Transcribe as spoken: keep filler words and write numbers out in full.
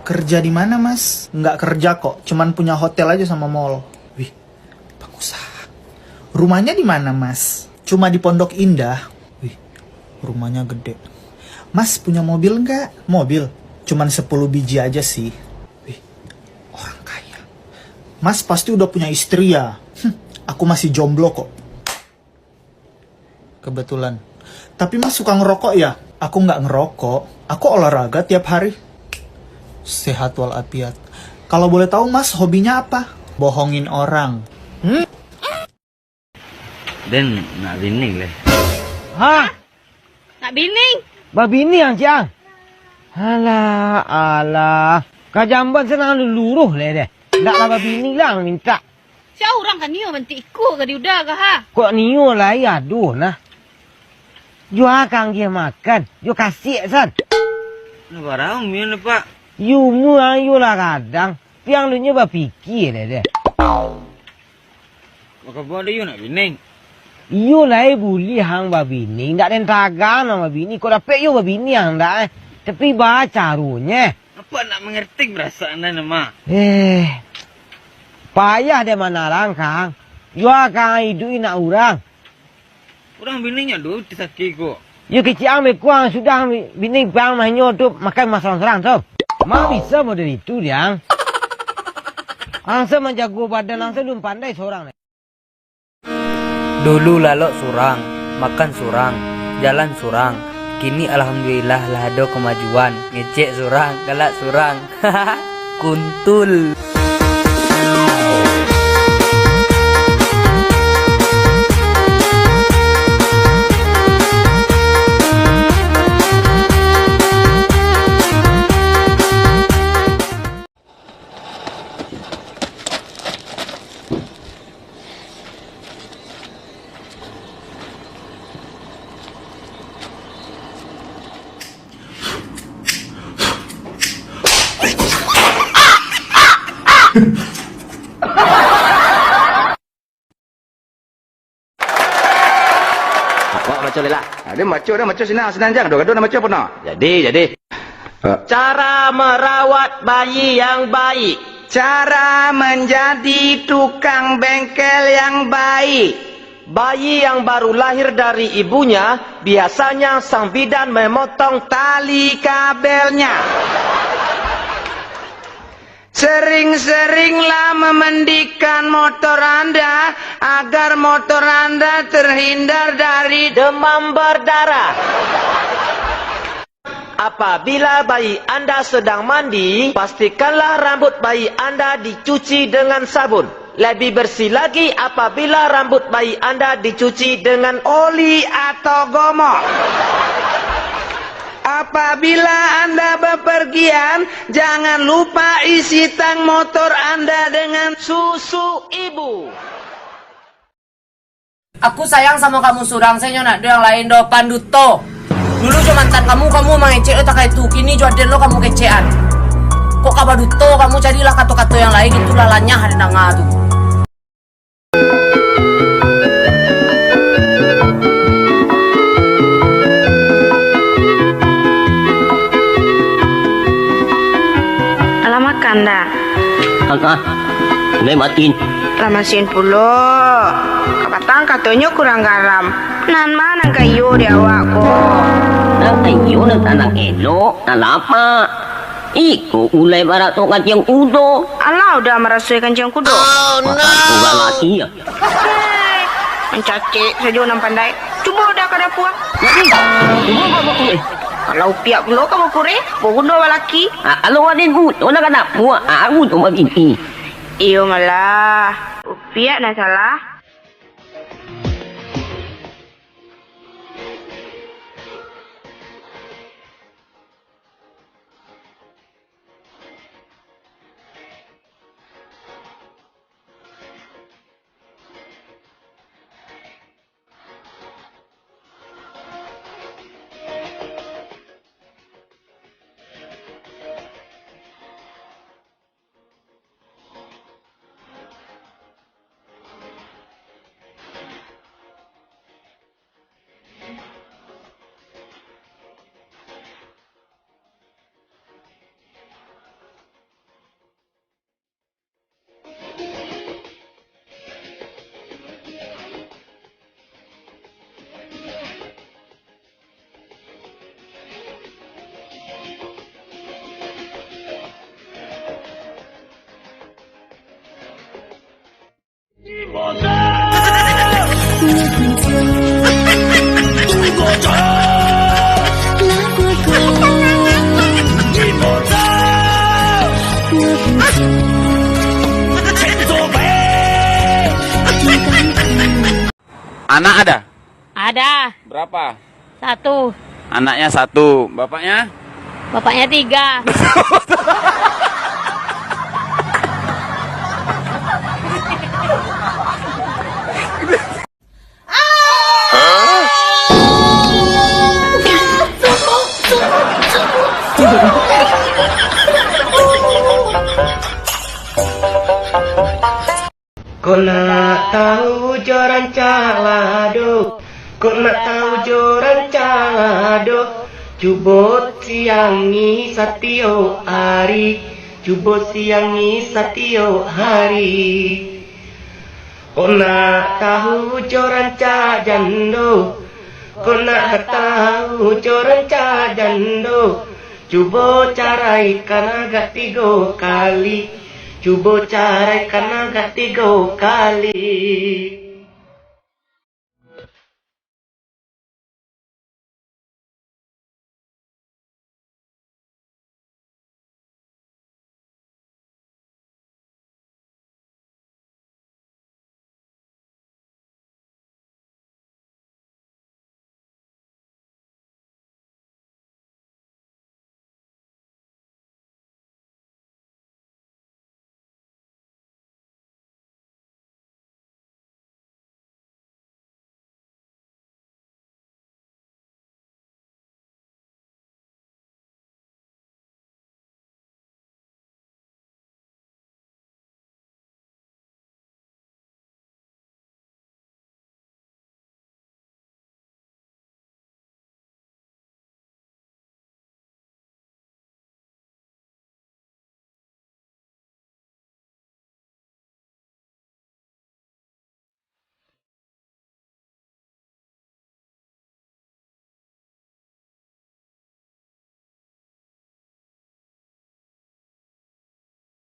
Kerja di mana, Mas? Nggak kerja kok, cuman punya hotel aja sama mall. Wih, pengusaha. Rumahnya di mana, Mas? Cuma di Pondok Indah. Wih, rumahnya gede. Mas punya mobil nggak? Mobil. Cuman sepuluh biji aja sih. Wih, orang kaya. Mas pasti udah punya istri ya? Hm, aku masih jomblo kok. Kebetulan. Tapi Mas suka ngerokok ya? Aku nggak ngerokok. Aku olahraga tiap hari. Sehat walafiat. Kalau boleh tahu Mas hobinya apa? Bohongin orang. Hmm? Den nak bini leh. Hah? Nak bini? Babini ang ciang? Alah, alah. Kajamban senang luruh leh deh. Ndak lah babini lah mintak. Sia urang ka nio bantik iko ka di uda ka ha? Kok nio lai aduh nah. Jua kang dia makan, jua kasik san. Nah, barang mian, Pak. Yumu ayo lah kadang. Piang lu nyo bapikia deh deh. Maka buat ada yo nak bining. Iyo lai buliah ang babini, ndak den tagang ang babini, kok dapek yo babini ang ndak eh. Tapi ba carunye. Apa nak mengerti perasaan anda mah? Eh, payah deh manarang kang. Yo kang iduik nak urang. Urang bininyo do ti sakik ko. Yo kecik ang beko ang sudah bini pang mahnyo tu makan masorang-sorang tu. Ma bisa model itu diang. Ang se manjago badan ang se lun pandai sorang. Dulu lalok surang, makan surang, jalan surang. Kini alhamdulillah lah ado kemajuan. Ngecek surang, galak surang. Kuntul. Awak baco leh lah. Ah, dia baco dah, baco sinan, sinan jang. Gaduah-gaduah nak baco apo nak? Jadi, jadi. Ah. Cara merawat bayi yang baik. Cara menjadi tukang bengkel yang baik. Bayi yang baru lahir dari ibunya biasanya sang bidan memotong tali kabelnya. Sering-seringlah memandikan motor Anda agar motor Anda terhindar dari demam berdarah. Apabila bayi Anda sedang mandi, pastikanlah rambut bayi Anda dicuci dengan sabun. Lebih bersih lagi apabila rambut bayi Anda dicuci dengan oli atau gomol. Apabila Anda bepergian, jangan lupa isi tang motor Anda dengan susu ibu. Aku sayang samo kamu surang, sajo ndak ado yang lain doh, Panduto. Dulu jo mantan kamu, kamu mangecek lo takah itu, kini jo aden lo kamu kecekan. Kok ka baduto kamu, carilah kato-kato yang lain, itulah lanyah didanga tu. Alah makan dah? Makan. Lai masin. Lah masin pulo. Kapatang katonyo kurang garam. Nan ma nan ka iyo di awak ko? Nan ka iyo nan tanang elok, nan lamak. Iko ulai baratok kaciang kudo. Alah udah marasoi kanciang kudo. Makan urang laki ya. Mancacek sajo nan pandai. Cubo udah ka dapua. Jadi, cubo ka dapua. Kalau piak pulo ka bakureh, baguno balaki. Ah, kalau Raden buto nak ka dapua, ah, buto babini. Iyo malah, piak nan salah. Anak ada? Ada. Berapa? Satu. Anaknya satu, bapaknya? Bapaknya tiga. Kok nak tahu jo rancak lah doh, kok nak tahu jo rancak lah doh, cubo siangi satiok hari, cubo siangi satiok hari. Kok nak tahu jo rancak jando, kok nak tahu jo rancak jando, cubo caraikan agak tigo kali, cubo caraikan agak tigo kali.